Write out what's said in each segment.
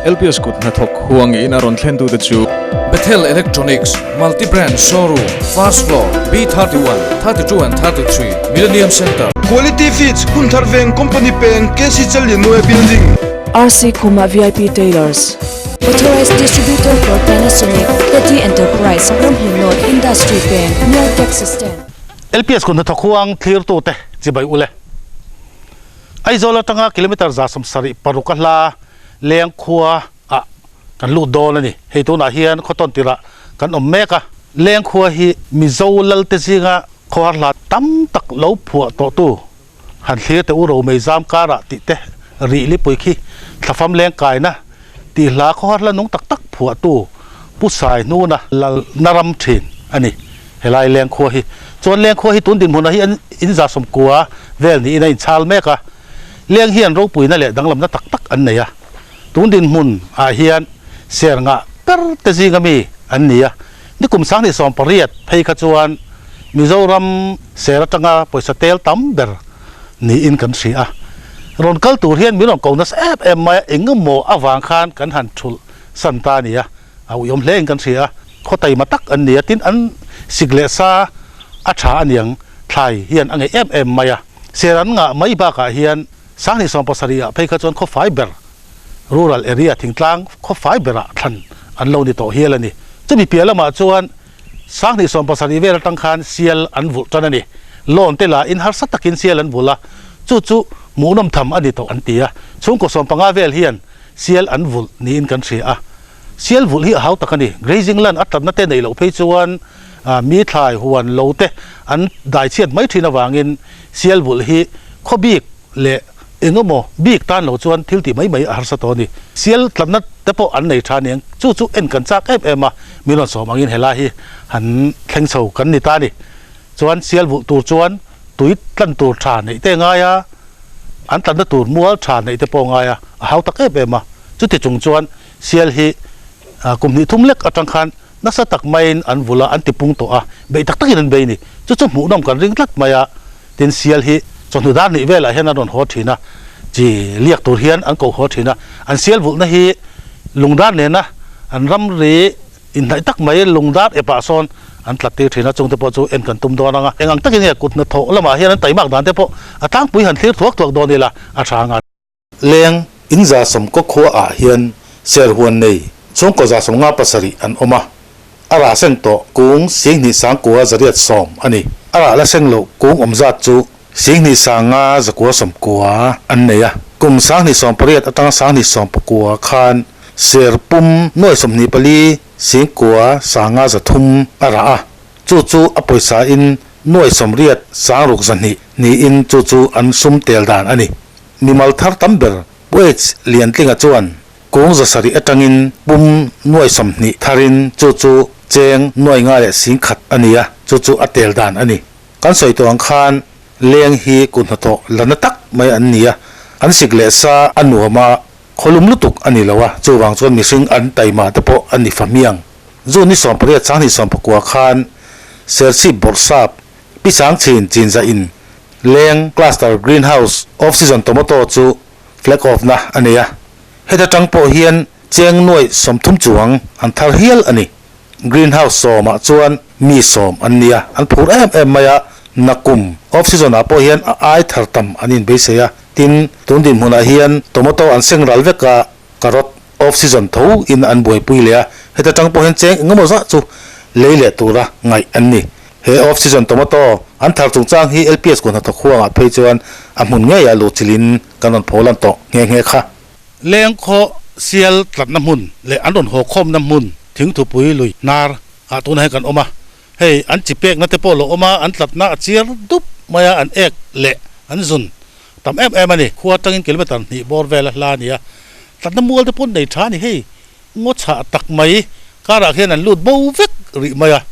LPS kut hnathawk huangin a rawn thlentute chu. Bethel Electronics, Multi Brand Showroom, First Floor, B31, 32 and 33, Millennium Centre. Quality Feeds, Hunthar Veng, Company Peng, KC Challianue Building. RC Khuma VIP Tailors, Authorized Distributor for Panasonic, Teddy Enterprise, Ramhlun North, Industry Peng, near Taxi Stand. LPS kut hnathawk huang thlirtute chibai ule. Aizawl atanga kilometre 76 a hla leng khua ah kan lut dawn a ni. Hei tunah hian khawtawn tirah kan awm mek a. Leng khua hi Mizo lalte zinga khawhar hla tam tak lo phuah tawhtu han thlir teh u Romei zam karah tih te rih lipui khi thlafam leng kaina tih hla khawhar hla nung tak tak phuahtu Pu Sai Hnuna lalna ram thin a ni. Helai lengkhua hi chuan lengkhua hi tun dinhmunah hi an in 90 vel niin a inchhal mek a, leng hian ropuina leh danglamna tak tak an nei a, tun dinhmun ah hian ser ngah ber te zinga mi an ni a, nikum 2018 phei kha chuan Mizoram ser atanga pawisa tel tam ber niin kan hria a, rawn kal tur hian min rawn ko nasa em em mai a, engemaw avang khan kan han thulh san ta a ni a. A uiawm hle in kan hria a, khaw taima tak an ni a, tin an sik leh sa a tha a niang thlai hian a ngeih em em mai a. Ser an ngah mai bakah hian 2070 ah phei kha chuan khawfai ber rural area thingtlang khawfai berah thlan an lo ni tawh hial a ni. Chumi piah lamah chuan 2070 vel atang khan sial an vulh tan a ni. Loan te la in harsa takin sial an vulh a, chu chu hmuhnawm tham a ni tawh an ti a. Chhungkaw 15 vel hian sial an vulh niin kan hria a. Sial vulh hi a hau tak a ni. Grazing land a tlatna te neih loh phei chuan mi thlai huan lo te an dai chhiat mai thin avangin sial vulh hi khaw bik leh eng emaw bik tan lo chuan thil tih mai mai a harsa tawh a ni. Sial tlatna te pawh an nei tha aniang. Chu chu en kan chak em em a, min rawn sawm angin helai hi han thleng chho kan ni ta a ni. Chuan sial vulh tur chuan tui tlan tur tha neih te a ngai a, an tlatna tur mual tha neih te pawh a ngai a, a hau tak em em a. Chuti chung chuan sial hi kum hnih thum lek atang khan nasa tak maiin an vul a, an ti pung tawh a, beih tak takin an bei a ni. Chu chu hmuhnawm kan ring tlat mai a, tin sial hi chawhnu dar hnih velah hian an rawn haw thin a, chi liak tur hian an ko haw thin a. An sial vulhna hi lungdar nena an ramri inhnaih tak mai lungdar epah sawn an tlat tir thin a, chungte pawh chu en kan tum dawn ang a. Eng ang takin nge kut hnathawh lamah hian an taimak dan te pawh a tlangpui han thlir thuak thuak dawn ila a tha ang a. Leng in 90 khua ah hian serhuan nei chhungkaw 57 an awm a, a rah seng tawh kung 2980 a ni. A rah la seng loh kung awm zat chu 2590 an nei a. Kum 2018 atanga 2019 khan ser pum nuai 24 9503 a rah a, chu chu a pawisa in nuai 80 602 niin chu chu an sum tel dan a ni. Mimal thar tam ber Wage Liantlinga chuan kung 700 atangin pum nuai 20 tharin chu chu cheng nuai nga leh 10,000 a ni a, chu chu a tel dan a ni. Kan sawi tawh ang khan leng hi kut hnathawh la na tak mai an ni a, an sik leh sa a nuam a, khawlum lutuk a ni lo a, chuvang chuan mihring an taima te pawh a ni fahmiang. June ni 18 2019 khan Serchhip Bawrhsap Pi Sangchhin Chinzah in Leng Cluster Greenhouse Off Season Tomato chu flag off na a nei a, heta tang pawh hian cheng nuaih 30 chuang an thar hial a ni. Greenhouse 10 ah chuan mi 10 an ni a, an phur em em mai a, nakum off season ah pawh hian a ai thar tam an inbeisei a, tin tun dinhmunah hian tomato an seng ral vek a, carrot off season tho in an buaipui leh a, heta tang pawh hian cheng engemaw zah chu lei leh tura ngaih an ni. He off season tomato an thar chungchang hi LPS kut hnathawk huangah phei chuan a hmun ngeiah luh chilhin kan rawn pho lan tawh nghe nghe kha. Lengkhaw sial tlatna hmun leh an rawn haw khawmna hmun thingthupui lui hnar ah tunah hian kan awm a, hei an chi pekna te pawh lo awm a, an tlatna a chiar dup mai a, an ek leh an zun tam em em a ni. Khua atangin kilometer hnih bawr vel a hla a ni a, tlatna mual te pawh nei tha a ni hei, ngaw chhah tak mai karah khian an lut bo vek rih mai a,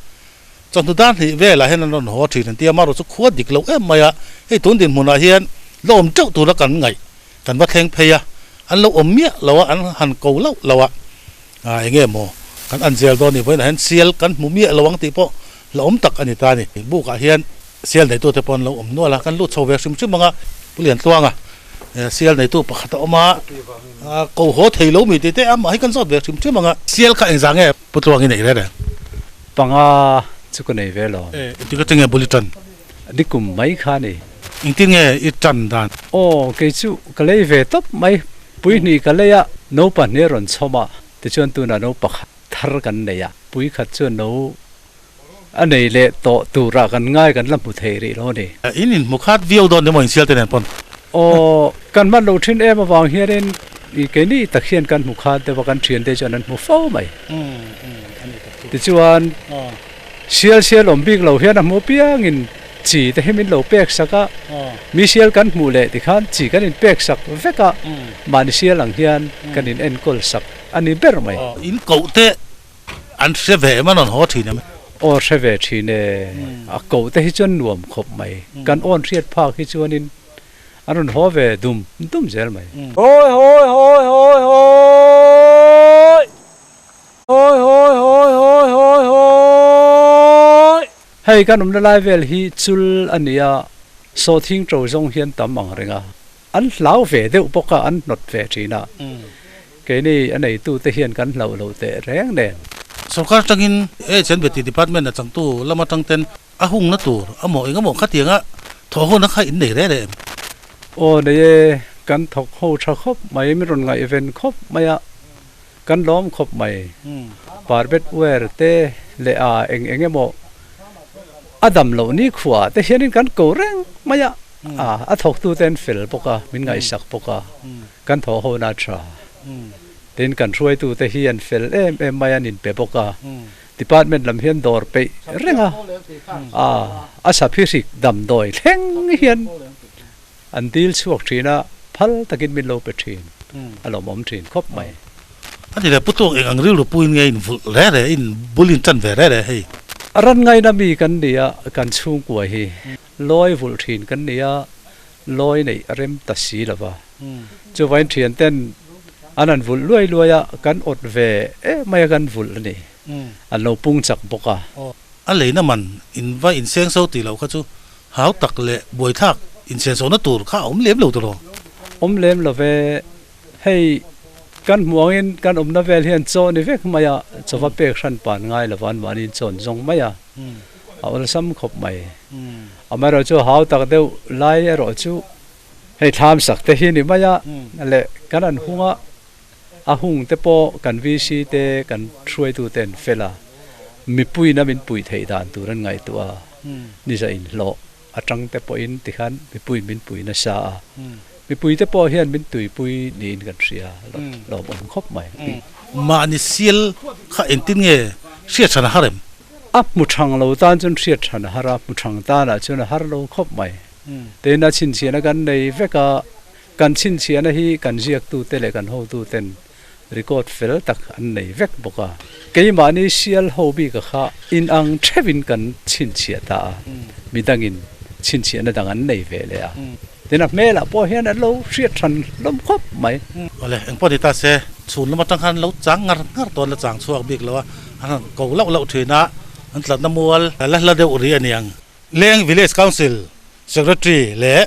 chawhnu dar hnih velah hian an rawn haw thin an ti a, amaherawhchu khua dik lo em mai a, hei tun dinhmunah hian la awm teuh tura kan ngaih kan va thleng phei a, an lo awm miah lo a, an han ko loh lo a, ah eng nge maw kan an zel dawn ni vawiinah hian sial kan hmu miah lo ang tih pawh la awm tak a ni ta a ni. Bukah hian sial neitute pawh an lo awm nual a, kan lut chho ve hrim hrim ang a, Pu Liantluanga. Sial neitu pakhat a awm a, ko haw thei lo mi tih te amah hi kan zawt ve hrim hrim ang a. Sial kha engzah nge Putluang i neih reng reng? Panga chu ka nei ve lo. Engtin ka nge bul i tan? Nikum mai kha a ni. Engtin nge i tan dan? Aw, kei chu ka lei ve tawp mai. Puihnih ka lei a, no pahnih a rawn chhawm a, tichuan tunah no pakhat thar kan nei a, puikhat chuan no A nei leh tawh turah kan ngai kan la hmu thei rih lo a ni. In inhmu khat viau dawn emaw insial te nen pawn? Aw, kan hman loh thin em avang hianin i keini tak hian kan hmu khat deuh a, kan thiante chuan an hmu fo mai. Tichuan, sial sial awm bik lo hian a hmu apiangin chi te hi min lo pek sak a, mi sial kan hmuh leh tikhan chi kan inpek sak vek a, mahni sial ang hian kan in enkawl sak a ni ber mai. In koh te An hre ve em a rawn haw thin em? Aw hre ve thin e, a koh te hi chuan nuam khawp mai, kan awn hriat phak hi chuanin an rawn haw ve dum dum zel mai. Hawi hawi hawi hawi hawi hawi hawi hawi hawi hawi hawi. Hei kan awmna lai vel hi chul a ni a, sawhthing to zawng hian tam ang reng a. An hlau ve deuh bawk a, an hnawt ve thin a. Keini a neitute hian kan hlauh lo teh reng nen. Sorkar atangin AHNBT Department a changtu lam atang ten a hungna tur amaw engemaw khatianga thawh hona kha in nei reh reh em? Aw nei e, kan thawk ho tha khawp mai, min rawn ngaihven khawp mai a, kan lawm khawp mai. Parbet wear te leh a eng eng emaw a dam loh ni khuaah te hianin kan ko reng mai a, a thawktute an fel bawk a, min ngaihsak bawk a, kan thawh hona tha. Tin, kan hruaitute hi an fel em em mai a, an inpe bawk a, department lam hian dawr peih reng a, a saphihrik damdawi thleng hian An dil chhuak thin a, phal takin min lo pe thin, a lawmawm thin khawp mai. A ti le, Pu Tuak eng ang rilru puin nge in vulh re re, in bul in tan ve re re hei? Ran ngaina mi kan ni a, kan chhungkua hi lawi vulh thin kan ni a, lawi neih a rem ta si lo va. Chuvain thian ten an han vulh luai luai a, kan awt ve em mai a kan vulh a ni, an lo pung chak bawk a. A leina man in va inseng so tih loh kha chu Hau tak leh buaithlak inchhensawhna tur kha a awm lem lo tawh. Awm lem lo ve, hei kan hmuh angin kan awmna vel hian chaw ni vek mai a, chaw va pek hran pan ngai lo va, anmahni in chawn zawng mai a, a awlsam khawp mai. Amaherawhchu hau tak deuh lai erawh chu hei thlam sak te hi ni mai a, leh kan han hung a, a hung te pawh kan VC te kan hruaitu te an fel a, mipuiin a min puih theih dan tur an ngaihtuah a, ni za inhlawh atang te pawhin tikhan mipuiin min pui nasa a, mipui te pawh hian min tuipui niin kan hria lawmawm khawp mai. Mahni sial kha engtin nge hriat hran a har em? A hmu thang lo tan chuan hriat hran a har a, hmu thang tanah chuan a har lo khawp mai. Tin, a chhinchhiahna kan nei vek a, Kan chhinchhiahna hi kan ziaktute leh kan hotuten record fel tak an nei vek bawk a. Keimahni sial ho bika kha inang theuhin kan chhinchhiah ta a, midangin chhinchhiahna dang an nei ve leh a. Tin, a hmelah pawh hian an lo hriat hran hlawm khawp mai. Awle, engpawh ni ta se, chhun lam atang khan lo chang ngar ngar tawn la chang chhuak bik lo a, an han ko lauh lauh thin a, an tlatna mual la hla deuh rih a niang. Leng Village Council Secretary leh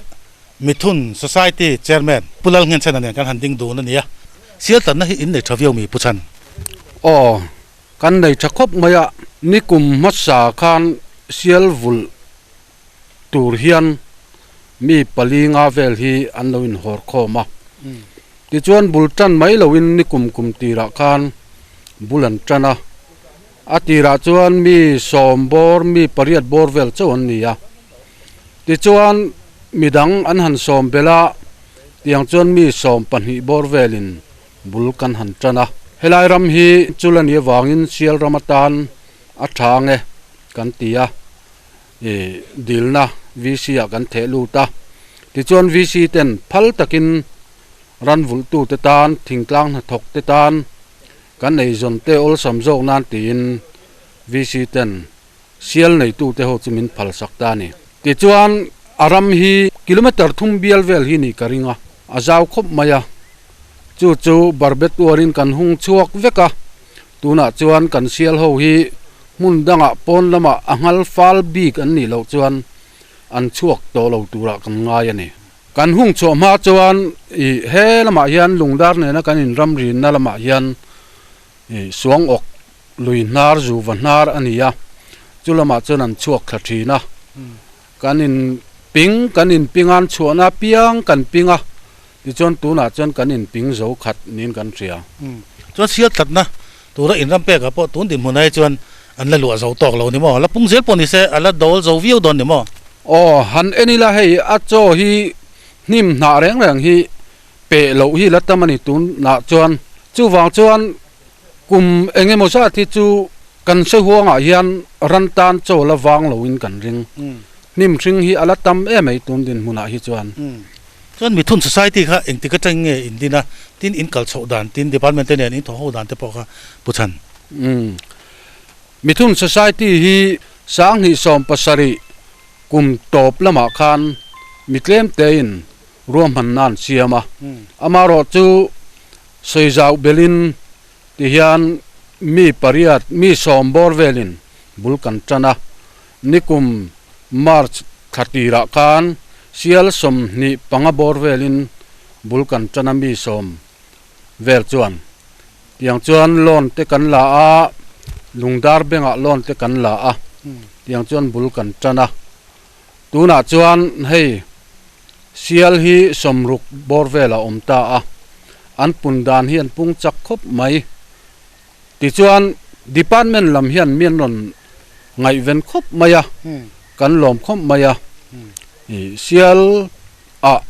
Mithun Society Chairman Pu Lalnghenchhena nen kan han ding dun a ni a, sial tlanna hi in nei tha viau mi Pu Chhan? Aw, kan nei tha khawp mai a, nikum hmasa khan sial vulh tur hian mi pali nga vel hi an lo inhawr khawm a, tichuan bul tan mai loin nikum kum tirah khan bul an tan a, a tirah chuan mi sawm bawr mi pariat bawr vel chauh an ni a. Tichuan, midang an han sawm belh a, tiang chuan mi 12 bawr velin bul kan han tan a. Helai ram hi chul a nih avangin sial ram atan a tha ang e kan ti a, ih dilna VC ah kan theh lut a. Tichuan VC ten phal takin ran vulhtute tan, thingtlang hnathawk te tan kan eizawn te awlsam zawk nan tiin VC ten Sial neitute ho chu min phalsak ta a ni. Tichuan, a ram hi kilometre thum bial vel hi nih ka ring a, a zau khawp mai a. Chu chu barbet uarin kan hung chhuak vek a, tunah chuan kan sial ho hi hmun dangah pawn lamah a nghal fal bik an nih loh chuan an chhuak tawh lo turah kan ngai a ni. Kan hung chhuah hma chuan ih he lamah hian lungdar nena kan inramrinna lamah hian ih suang awk lui hnar zuva hnar a ni a, chu lamah chuan an chhuak thla thin a. Kan in ping, kan in ping a, an chhuahna apiang kan ping a, tichuan tunah chuan kan in ping zo khat niin kan hria. Chuan sial tlatna tura inram pekah pawh tun dinhmun ai chuan an la luah zo tawk lo ni maw? La pung zel pawh ni se a la dawl zo viau dawn ni maw? Aw, han en ila hei a chaw hi hnim hnah reng reng hi peh loh hi la tam a ni tunah chuan. Chuvang chuan kum eng emaw zat hi chu kan hre huangah hian ran tan chaw la vang loin kan ring. Hnim hring hi a la tam em mai tun dinhmunah hi chuan. Chuan Mithun Society kha engtik atang nge in din a, tin in kal chhoh dan, tin department te nen in thawh ho dan te pawh kha pu chhan. Umm. Mithun Society hi 2017 kum tawp lamah khan mi tlem tein ruahmanna an siam a, amaherawh chu sawizau belin tihian mi pariat, mi sawm bawr velin bul kan tan a, nikum March thla tirah khan sial 25 bawr velin bul kan tan a mi sawm vel chuan tiang chuan loan te kan la a, lungdar bengah loan te kan la a, tiang chuan bul kan tan a. Tunah chuan hei sial hi 60 bawr vel a awm ta a, an pun dan hi an pung chak khawp mai. Tichuan department lam hian mi an rawn ngaihven khawp mai a, kan lawm khawp mai a, sial ah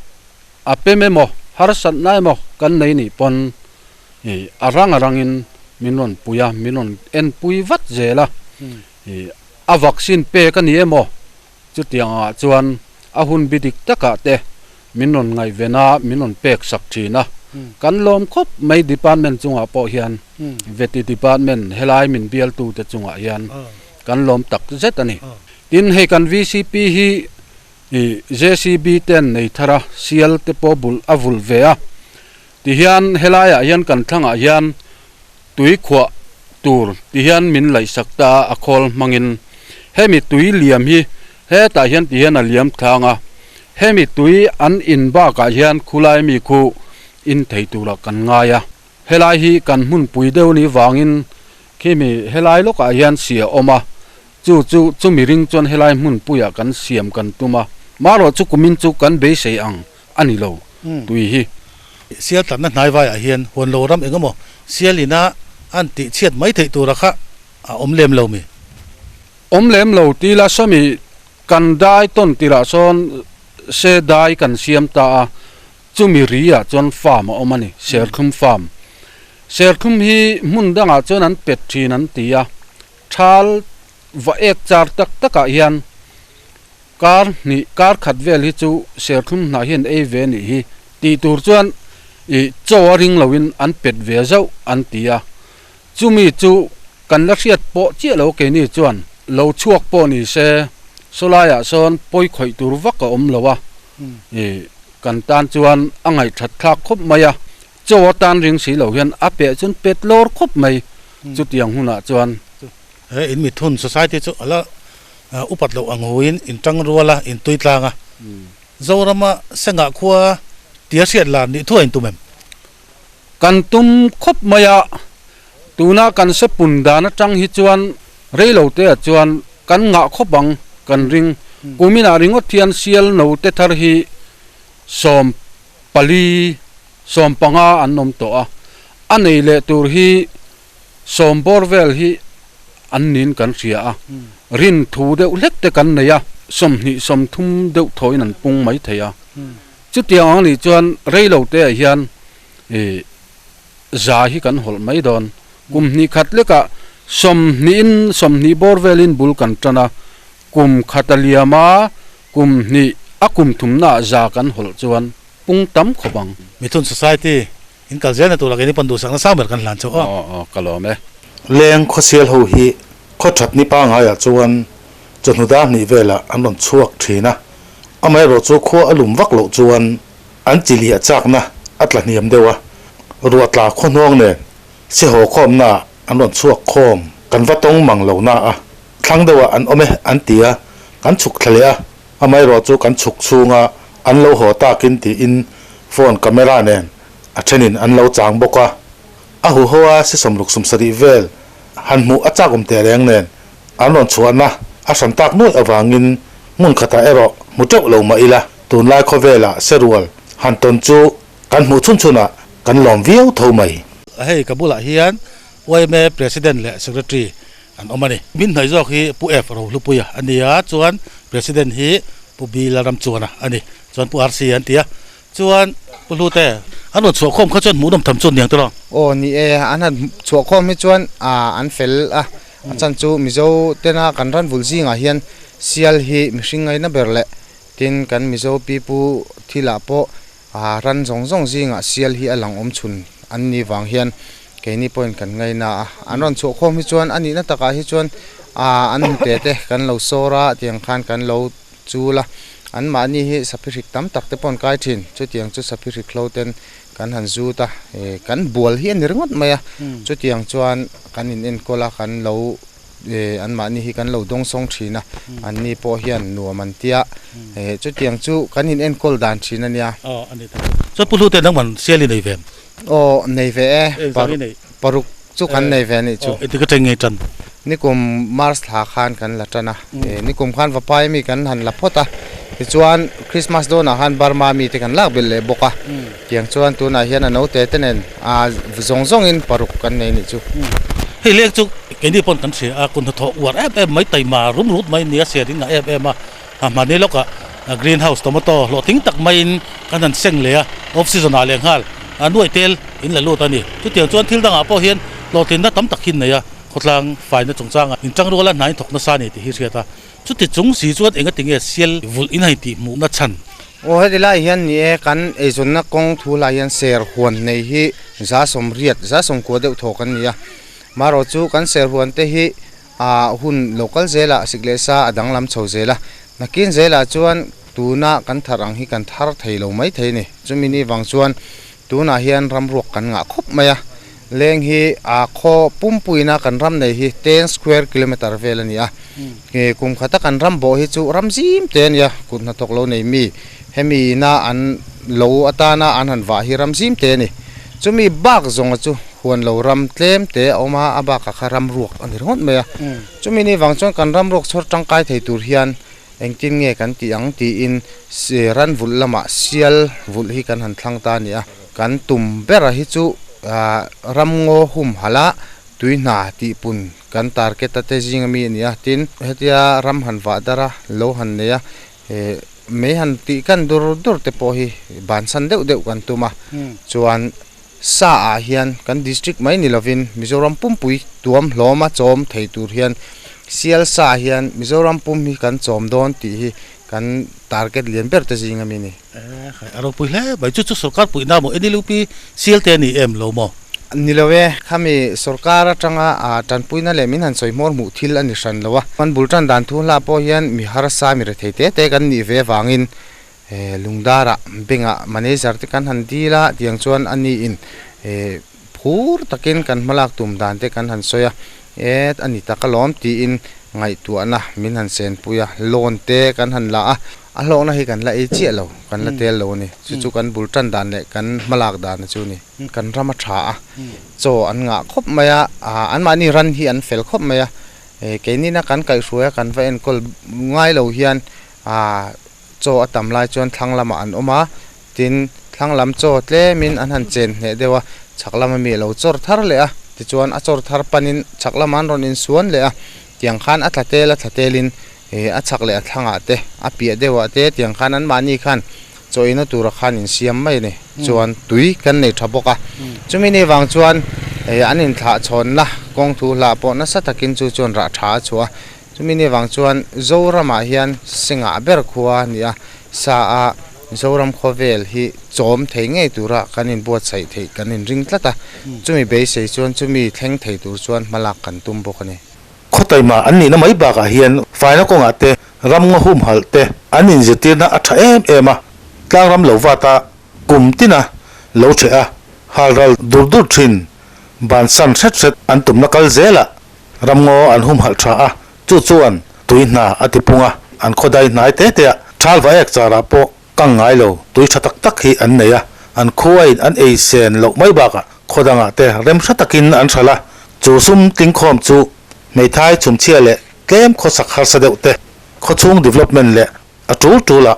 a pem emaw harsatna emaw kan nei nih pawn a rang a rangin min rawn pui a, min rawn enpui vat zel a, a vaccine pek a ni emaw chutiang ah chuan a hun bi dik takah te min rawn ngaihven a, min rawn pek sak thin a, kan lawm khawp mai department chungah pawh hian veti department helai min bialtute chungah hian kan lawm tak zet a ni. Tin hei kan VCP hi Ih JCB te an nei thar a, sial te pawh bulh a vulh ve a. Tihian helaiah hian kan thlangah hian tui khuah tur tihian min laihsak ta a, a khawl hmangin. Hemi tui liam hi hetah hian tihian a liam thlang a, hemi tui an in bakah hian khulai mi khu in thei turah kan ngai a. Helai hi kan hmunpui deuh ni vangin khimi helai lawkah hian sia a awm a, Chu chu chumi ring chuan helai hmunpuiah kan siam kan tum a, marawh chu kumin chu kan beisei ang a ni lo tui hi. Sial tlatna hnai vaiah hian huan lo ram eng emaw sial ina an tih chhiat mai theih tura kha a awm lem lo mi? Awm lem lo ti la sawmi kan dai tawn tirah sawn se dai kan siam ta a, chumi ri ah chuan farm a awm a ni, serthlum farm. Serthlum hi hmun dangah chuan an pet thin an ti a, Thal va ek char tak takah hian kar hnih kar khat vel hi chu serthlum hnah hian ei ve nih hi tih tur chuan ih chaw a ring loin an pet ve zauh an ti a, chumi chu kan la hriat pawh chiah lo keini chuan lo chhuak pawh ni se sawlaiah sawn pawi khawih tur vak a awm lo a, ih kan tan chuan a ngaihthat thlak khawp mai a. Chaw atan ring si lo hian a peh chuan pet lawr khawp mai chutiang hunah chuan. He in mithun society chu a la upat loh ang huin in tang rual a, in tui tlang a. Zorama Sengah khua tia hriat lar nih thuai in tum em? Kan tum khawp mai a, tuna kan se pun dan atang hi chuan reilo te ah chuan kan ngah khawp ang kan ring. Kuminah ringawt hian sial no te thar hi sawm pali, 15 an awm tawh a, a nei leh tur hi sawm bawr vel hi an niin kan hria a, rin thu deuh hlek te kan nei a, 20, 30 deuh thawhin an pung mai thei a. Chutiang ang nih chuan rei lo te ah hian ih za hi kan hawlh mai dawn. Kum hnih khat lekah sawmhnihin 20 bawr velin bul kan tan a, kum khat a liam a, Kum hnih a kum thumnaah za kan hawlh chuan pung tam khawp ang. Mithun Society in kal zelna tura keini pawn duhsakna sang ber kan hlan chauh a. Aw aw ka lawm e. Leng khawsial ho hi khaw that ni pangaiah chuan chawhnu dar hnih velah an rawn chhuak thin a, amaherawhchu khua a lum vak loh chuan an chi liah chakna a tla hniam deuh a, ruah tla khaw hnuang nen sihaw khawmnaah an rawn chhuak khawm kan va tawng mang lo na a. Thlang deuhah an awm e an ti a, kan chhuk thla leh a, amaherawh chu kan chhuk chhunga an lo haw takin tiin phone camera nen a thenin an lo chang bawk a. A huho a si sawmruk sawmsarih vel han hmuh a chak awm teh reng nen an rawn chhuahna a hran tak nuaih avangin hmun khatah erawh hmu teuh lo mah ila tunlai khawvelah serual han tawn chu kan hmuh chhun chhunah kan lawm viau tho mai. Hei ka bulah hian yma President leh Secretary an awm a ni. Min hnaih zawk hi Pu F Rohlupuia a ni a, chuan President hi Pu B Lalramchuana a ni. Chuan Pu RC an ti a, chuan Pu Hlute an rawn chhuahkhawm kha chuan hmuhnawm tham chu niang tawh lo. Aw ni e, an han chhuahkhawm hi chuan an fel a, a chan chu Mizo tena kan ran vulh zingah hian sial hi mihring ngaina ber leh tin kan Mizo pipu thilah pawh A ran zawng zawng zingah sial hi a lang awm chhun an nih vang hian keini pawhin kan ngaina a, an rawn chhuah khawm hi chuan a nihna takah hi chuan an hnute te kan lo sawr a, tiang khan kan lo chul a, anmahni hi saphihrik tam tak te pawh an kai thin, chutiang chu saphihrik hlo ten kan han zut a, kan bual hi a ni ringawt mai a, chutiang chuan kan in enkawl a, kan lo. Anmahni hi kan lo dawngsawng thin a, anni pawh hian nuam an tia, chutiang chu kan in enkawl dan thin a nia. Aw a ni tak. Chuan Pu Hlute nangman sial i nei ve em? Aw nei ve e, paruk chu kan nei ve a nih chu. Aw engtik atang nge tan? Nikum March thla khan kan la tan a, nikum khan Vapai mi kan han la phawt a, tichuan Christmas dawnah khan Burma mi te kan lak belh leh bawk a, tiang chuan tunah hian a naute te nen zawng zawngin paruk kan nei a nih chu. Hei leng chu keini pawn kan hria a, kun hnathawh uar em em mai taima rum rut mai nia sian in ngah em em a, a hmani lawkah green house tomato hlawhtling tak maiin kan han seng leh a, off season ah leh nghal a nuaih tel in la lut a ni. Chutiang chuan thil dangah pawh hian hlawhtlinna tam tak hi an nei a, khawtlang faina chungchangah inchangruala hna in thawk nasa a ni tih hi hriat a. Chuti chung si chuan engati nge sial vulh in hain tih hmuhna chhan? Aw heti lai hian ni e, kan eizawnna kawng thu lai hian ser huan nei hi 180, 90 deuh thaw kan ni a. Marawh chu kan ser huan te hi ah hun lo kal zelah sik leh sa a danglam chho zel a. Nakin zelah chuan tuna kan thar ang hi kan thar thei lo mai thei a ni. Chumi ni vang chuan Tunah hian ramruak kan ngah khawp mai a, leng hi a khaw pumpuina kan ram nei hi ten square kilometer vel a ni a, kum khata kan ram bawh hi chu ram zim te a nia, kut hnathawk lo nei mi hemi ina an lo atana an han vah hi ram zim te a ni. Chumi bak zawnga chu huan lo ram tlem te a awm a, a bakah kha ramruak a ni ringawt mai a, chumi ni vang chuan kan ramruak chhawr tangkai thei tur hian Engtin nge kan tih ang tiin ran vulh lamah sial vulh hi kan han thlang ta a ni a. Kan tum bera hi chu ramngaw humhalh a tui hna tih pun kan target a te zing ami a ni a. Tin, hetia ram han vah dar a, lo han nei a, mei han tih kan dur dur te pawh hi bansan deuh deuh kan tum a. Chuan sa ah hian kan district mai ni lovin Mizoram pumpui tuam hlawm a chawm thei tur hian sial sa hian Mizoram pum hi kan chawm dawn tih hi kan target lian ber te zing ami a ni. A ropui hle mai. Chu chu sorkar puihna maw NLUP sial te a ni em lo maw? Ni lo e, khami sorkar atanga tanpuina leh min han sawi hmawr hmuh thil a ni hran lo a. Kan bul tan dan thu hla pawh hian mi harsa mi rethei te te kan nih ve avangin Lungdarah bank-ah manager te kan han dil a, tiang chuan a niin phur takin kan hmalak tum dan te kan han sawi a, e a ni tak alawm tiin ngaihtuahna min han senpui a, loan te kan han la a, a hlawkna hi kan la ei chiah lo, kan la tel lo a ni, chu chu kan bul tan dan leh kan hmalak dan chu a ni. Kan ram a tha a, chaw an ngah khawp mai a, anmahni ran hi an fel khawp mai a, keinina kan kaihhruai a kan va enkawl ngai lo hian Chaw a tam lai chuan thlang lamah an awm a, tin, thlang lam chaw tlemin an han chen hneh deuh a, chhak lama mi a lo chawr thar leh a, tichuan a chawr thar panin chhak lamah an rawn insuan leh a, tiang khan a tla tel a tla telin a chhak leh a thlangah te, a piah deuhah te tiang khan anmahni khan chaw eina tura khan insiam mai a ni. Chuan tui kan nei tha bawk a, chumi ni vang chuan an inthlah chhawnna kawng thu hlah pawh nasa takin chu chuan rah tha a chhuah a. Chumi ni vang chuan Zoramah hian Singah ber khua a ni a, sa a Zoram khawvel hi chawm thei ngei tura kan inbuatsaih theih kan inring tlat a, chumi beisei chuan chumi thleng thei tur chuan hmalak kan tum bawk a ni. Khawtaima an nihna mai bakah hian faina kawngah te, ramngaw humhalh te an inzirtirna a tha em em a, tlangram lo vata kum tina lo ṭheh a, halral dur dur ṭhin bansan hret hret an tumna kal zelah Ramngaw an humhalh tha a, chu chuan tui hna a ti pung a, an khawdai hnai te te a, thal va ek charah pawh Kang ngai lo, tui tha tak tak hi an nei a, an khuain an ei sen loh mai bakah khaw dangah te rem hra takin an hralh a, chu sum tlingkhawm chu hmeithai chhumchhia leh tlem khawsak harsa deuh te, khawchhung development leh a tul tulah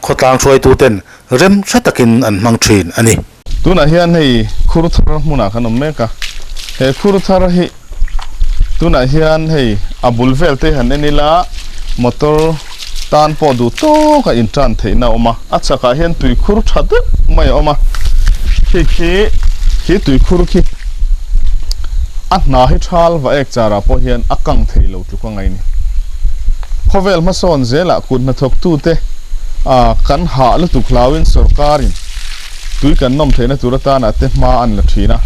khawtlang hruaituten rem hre takin an hmang thin a ni. Tunah hian hei khur thar hmunah kan awm mek a, he khur thar hi tunah hian hei a bul vel te han en ila motor tan pawh duh tawk a intan theihna a awm a, a chhakah hian tuikhur tha deuh mai a awm a, khi khi khi tuikhur khi a hna hi thal va ek charah pawh hian a kang thei lo tluk a ngaih ni. Khawvel hmasawn zelah kut hnathawktute a kan hah lutuk hlauin sorkarin tui kan nawm theihna tur atana te hma an la thin a.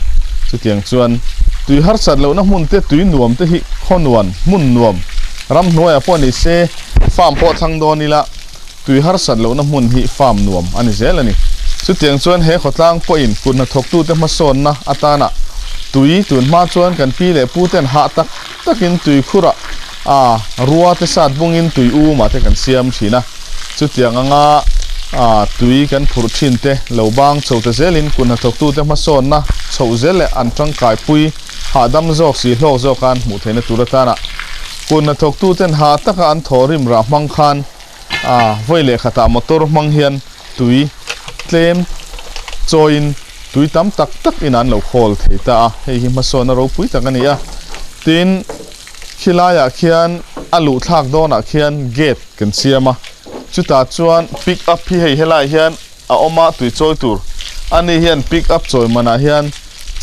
Chutiang chuan tui harsat lohna hmun te, tui nuam te hi khaw nuan, hmun nuam, ramhnuaiah pawh ni se farm pawh thlang dawn ila tui harsat lohna hmun hi farm nuam a ni zel a ni. Chutiang chuan he khawtlang pawhin kut hnathawktute hmasawnna atana tui tun hma chuan kan pi leh pu ten hah tak takin tuikhurah a rua te sat bungin tui umah te kan siam thin a, chutiang anga a tui kan phurh thin te lo bang chho ta zelin kut hnathawktute hmasawnna chhoh zel leh an tangkaipui hahdam zawk si hlawk zawka an hmuh theihna tur atana kut hnathawktuten hah taka an thawhrim rah hmang khan a vawi leh khatah motor hmang hian tui tlem chawiin tui tam tak tak in an lo khawl thei ta a, hei hi hmasawnna ropui tak a ni a. Tin, khilaiah khian a luh thlak dawnah khian gate kan siam a, chutah chuan pick up hi hei helaiah hian a awm a, tui chawi tur a ni hian pick up chawi manah hian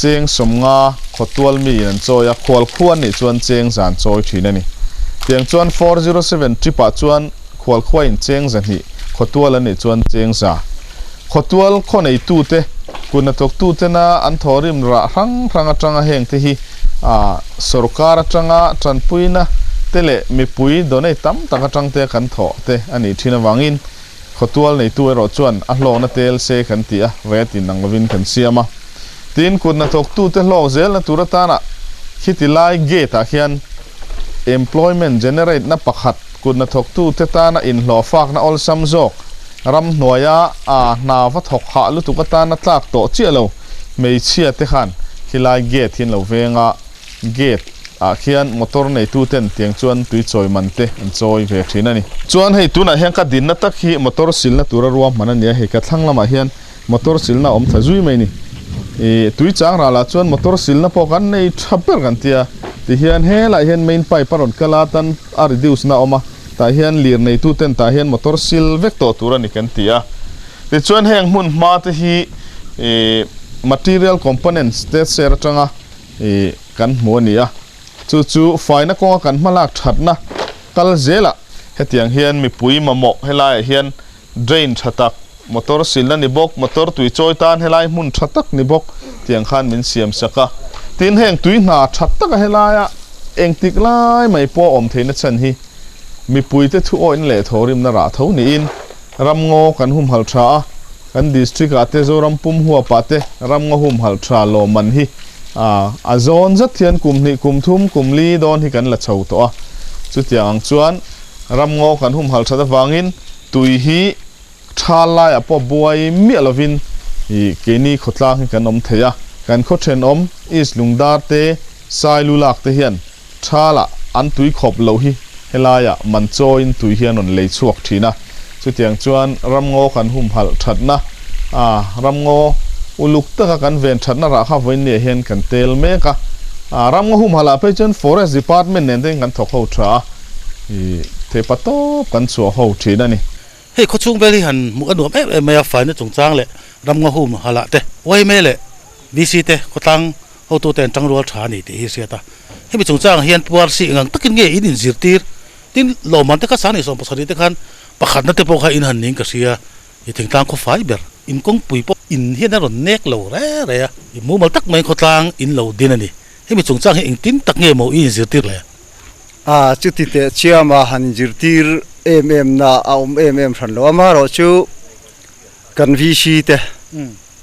cheng sawmnga khawtual miin an chawi a, khual khua an nih chuan cheng zan chawi thin a ni. Tiang chuan 407 trip ah chuan khual khuain cheng zahnih khawtual an nih chuan cheng za. Khawtual khaw neitute, kut hnathawktutena an thawhrim rah hrang hrang atanga heng te hi sawrkar atanga tanpuina te leh mipui donate tam tak atang te kan thawh te a nih thin avangin khawtual neitu erawh chuan a hlawkna tel se kan ti a, rate in ang lovin kan siam a. Tin, kut hnathawktute hlawk zelna tur atana khiti lai gate ah khian employment generate na pakhat Kut hnathawktute tana inhlawh fakna awlsam zawk, ramhnuaia a hna va thawk hah lutuk atana tlak tawh chiah lo hmeichhia te khan khilai gate hi an lo veng a, gate ah khian motor neitu ten tiang chuan tui chawi man te an chawi ve thin a ni. Chuan hei tunah hian ka dinna tak hi motor silna tura ruahman a ni a, hei ka thlang lamah hian motor silna a awm thla zui mai a ni. Ih tui chang ralah chuan motor silna pawh kan nei tha ber kan tia, tihian helaiah hian main pipe a rawn kal a tan a reduce na a awm a, tah hian lir neitu ten tah hian motor sil vek tawh tur a ni kan ti a. Tichuan heng hmun hma te hi ih material components te ser atanga ih kan hmu a ni a, chu chu faina kawnga kan hmalak thatna kal zelah hetiang hian mipui mamawh helaiah hian drain tha tak, motor silna ni bawk, motor tui chawi tan helai hmun tha tak ni bawk tiang khan min siam sak a. Tin, heng tui hna tha taka helaia engtik lai mai pawh a awm theihna chhan hi mipuite thu awihna leh thawhrimna rah tho niin ramngaw kan humhalh tha a, kan district ah te Zoram pum huap ah te ramngaw humhalh tha lawmman hi a zawn zat hian kum hnih, kum thum, kum li dawn hi kan la chho tawh a. Chutiang ang chuan Ramngaw kan humhalh that avangin tui hi tha laiah pawh buai miah lovin ih keini khawtlang hi kan awm thei a. Kan khaw thenawm East Lungdar te, Sailu lak te hian tha lah an tui khawp loh hi helaiah man chawiin tui hi an rawn lei chhuak thin a. Chutiang chuan ramngaw kan humhalh thatna a ramngaw uluk taka kan ven thatna rah kha vawiinniah hian kan tel mek a. Ramngaw humhalh ah phei chuan Forest Department nen te hian kan thawk ho tha a. Ih theipa tawp kan chhuah ho thin a ni. Hei khawchhung vel hi han hmuh a nuam em em mai a, faina chungchang leh ramngaw hum halah te, yma leh VC te khawtlang hotute an tangrual tha a ni tih hi hriat a. Hemi chungchangah hian Pu RC engang takin nge in inzirtir? Tin, lawmman te kha Sangni 70 te khan pakhatna te pawh kha in han ning ka hria, i thingtlang khaw fai ber, in kawngpui pawh in hian a rawn nek lo re re a, i mumal tak maiin khawtlang in lo din a ni. Hemi chungchang hi engtin tak nge maw i inzirtir le? A, chuti teh chiama han inzirtir em em na a awm em em hran lo. Amaherawh chu kan VC te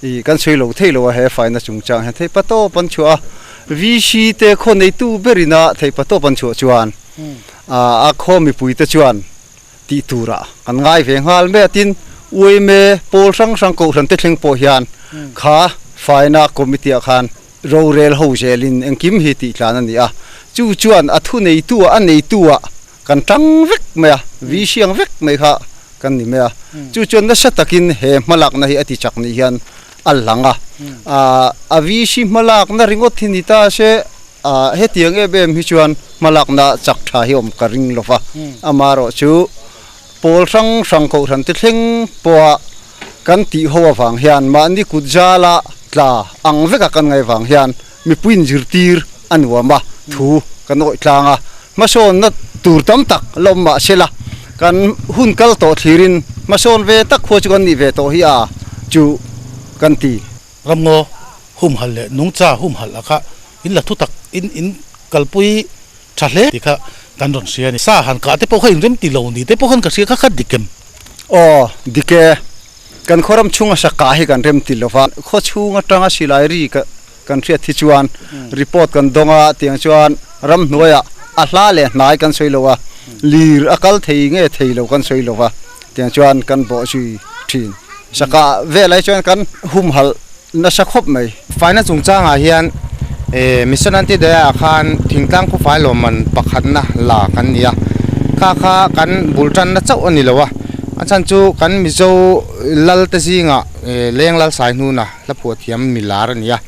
i kan sawi lo thei lo a he faina chungchang hian theih patawp an chhuah a. VC te khaw neitu berina theih patawp an chhuah chuan a khaw mipui te chuan tih turah kan ngai ve nghal mai a. Tin, Uaime pawl hrang hrang kohhran te thleng pawh hian kha faina committee ah khan rorel ho zelin engkim hi tih tlan a ni a. Chu chuan a thu neitu ah a neitu ah kan tang vek mai a, vi hriang vek mai kha kan ni mai a. Chu chuan nasa takin he hmalakna hi a ti chak nih hian a lang a. A vi hri hmalakna ringawt hi ni ta se hetiang em em hi chuan hmalakna chak tha hi awm ka ring lo va. Amaherawhchu pawl hrang hrang kohhran te thleng pawha kan tih ho avang hian mahni kut zala tla ang veka kan ngaih avang hian mipui inzirtir a nuam a, thu kan awih tlang a, hmasawnna tur tam tak la awm mah sela kan hun kal tawh thlirin hmasawn ve tak khua chu kan nih ve tawh hi a chu kan ti. Ramngaw humhalh leh nungcha humhalh a kha in la thu tak in in kalpui tha hle tih kha kan rawn hria a ni. Sa han kah te pawh kha inrem ti lo ni te pawh khan ka hria kha kha dik em? Aw, dik e. Kan khawram chhunga sa kah hi kan rem ti lo va, khaw chhung atanga silai ri ka kan hriat hi chuan report kan dawng a, tiang chuan ramhnuaiah a hla leh hnai kan sawi lo a, lir a kal thei nge thei lo kan sawi lo va, tiang chuan kan bawh zui thin. Sa kah velah hi chuan kan humhalh nasa khawp mai. Faina chungchangah hian Mission Antyodaya ah khan thingtlang khawfai lawmman pakhatna la kan ni a, kha kha kan bul tanna chauh a ni lo a, a chhan chu kan Mizo lal te zingah leng lal sai hnuna hla phuah thiam mi lar a ni a,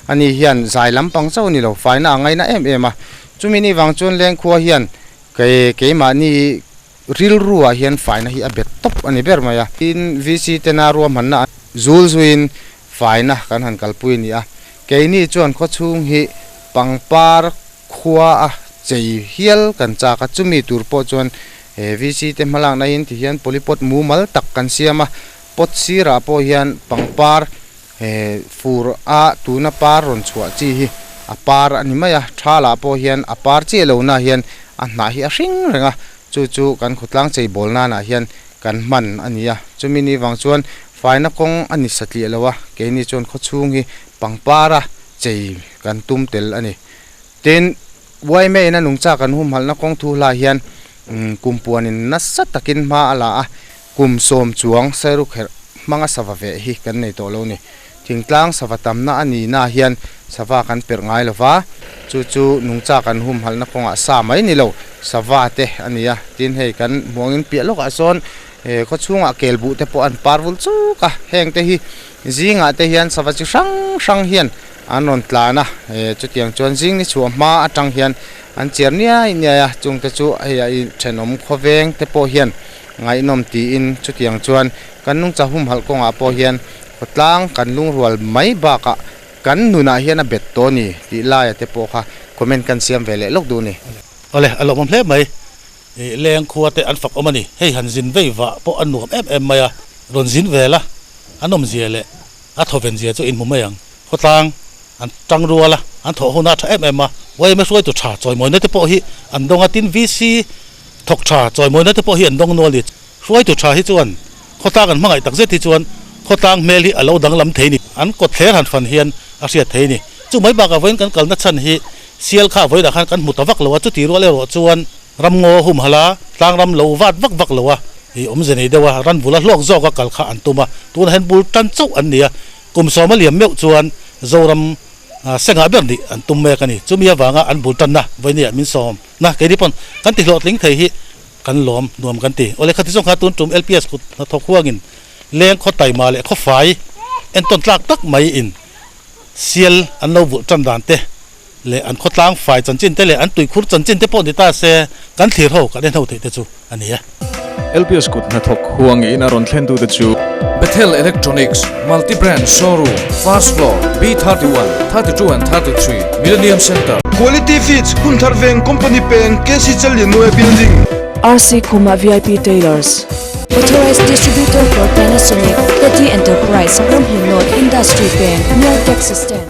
ani hian zai lampang chauh a ni lo, faina a ngaina em em a, chumi ni vang chuan lengkhua hian keimahni Rilru ah hian faina hi a bet tawp a ni ber mai a. Tin, VC tena ruahmanna zul zuiin faina kan han kalpui a ni a. Keini chuan khawchhung hi pangpar khua a chei hial kan chak a, chumi tur pawh chuan he VC te hmalakna in ti hian polypot mumal tak kan siam a, pot sirah pawh hian pangpar he fur a tuna par rawn chhuah chi hi a par a ni mai a, thalah pawh hian a par chiah lo na hian a hnah hi a hring reng a, chu chu kan khawtlang cheibawl nanah hian kan hman a ni a, chumi ni vang chuan faina kawng a ni satliah lo a, keini chuan khawchhung hi pangpara chei kan tum tel a ni. Tin, Uaime ina nungcha kan humhalhna kawng thu hlah hian kumpuanin nasa takin hma a la a, Kum sawm chuang sairukherh hmanga sava veh hi kan nei tawh lo ni. Thingtlang sava tamna a ni na hian sava kan perh ngai lo va, chu chu nungcha kan humhalhna kawngah sa mai ni lo, sava te a ni a. Tin hei kan hmuangin piah lawkah sawn khaw chhungah kel buh te pawh an par vul chuk a, heng te hi zingah te hian sava chi hrang hrang hian an rawn tlan a, chutiang chuan zing ni chhuah hma atang hian an chiar niai niai a, chungte chu hei a thenawm khawveng te pawh hian Ngaihnawm tiin chutiang chuan kan nungcha humhalh kawngah pawh hian khawtlang kan lungrual mai bakah kan nunah hian a bet tawh a ni tih laia te pawh kha comment kan siam ve leh lawk duh a ni. Awle, a lawmawm hle mai. Ih, leng khua te an fak awm a ni. Hei han zin vei vah pawh a nuam em em mai a, rawn zin vel a, an awmzia leh a thawven zia chu inhmu mai ang. Khawtlang an tang rual a, an thawh hun a tha em em a, yma hruaitu tha chawimawina te pawh hi an dawng a, tin VC thawk tha chawimawina te pawh hi an dawng nual ni. Hruaitu tha hi chuan khawtlang an hmangaih tak zet hi chuan khawtlang hmel hi a lo danglam thei ni. An kawt thler han fan hian a hriat thei ni. Chu mai bakah vawiin kan kalna chhan hi sial kha vawiinah khan kan hmu ta vak lo a, chuti rual erawh chuan ramngaw humhalh a, tlangram lo vat vak vak lo a, ih awmze nei deuh a, ranvula hlawk zawk a kal kha an tum a, tunah hian bul tan chauh an ni a. Kum sawma liam meuh chuan Zoram sengah ber nih an tum mek a ni. Chumi avanga an bul tanna vawinia min sawm na keini pawn kan ti hlawhtling thei hi kan lawm nuam kan ti. Awle khati zawng kha tun tum LPS kut hnathawk huangin leng khaw taima leh khaw fai entawn tlak tak mai in sial an lo vulh tan dan te leh an khawtlang fai chanchin te leh an tuikhur chanchin te pawh ni ta se kan thlir ho kan en ho theih te chu a ni e. LPS kut hnathawk huang in a rawn thlen tute chu. Bethel Electronics, Multi Brand Showroom, First Floor, B31, 32 and 33, Millennium Centre. Quality Feeds, Hunthar Veng Company Peng, KC Challianue Building. RC Khuma VIP Tailors, Authorized Distributor for Panasonic, Teddy Enterprise, Ramhlun North Industry Peng, near Taxi Stand.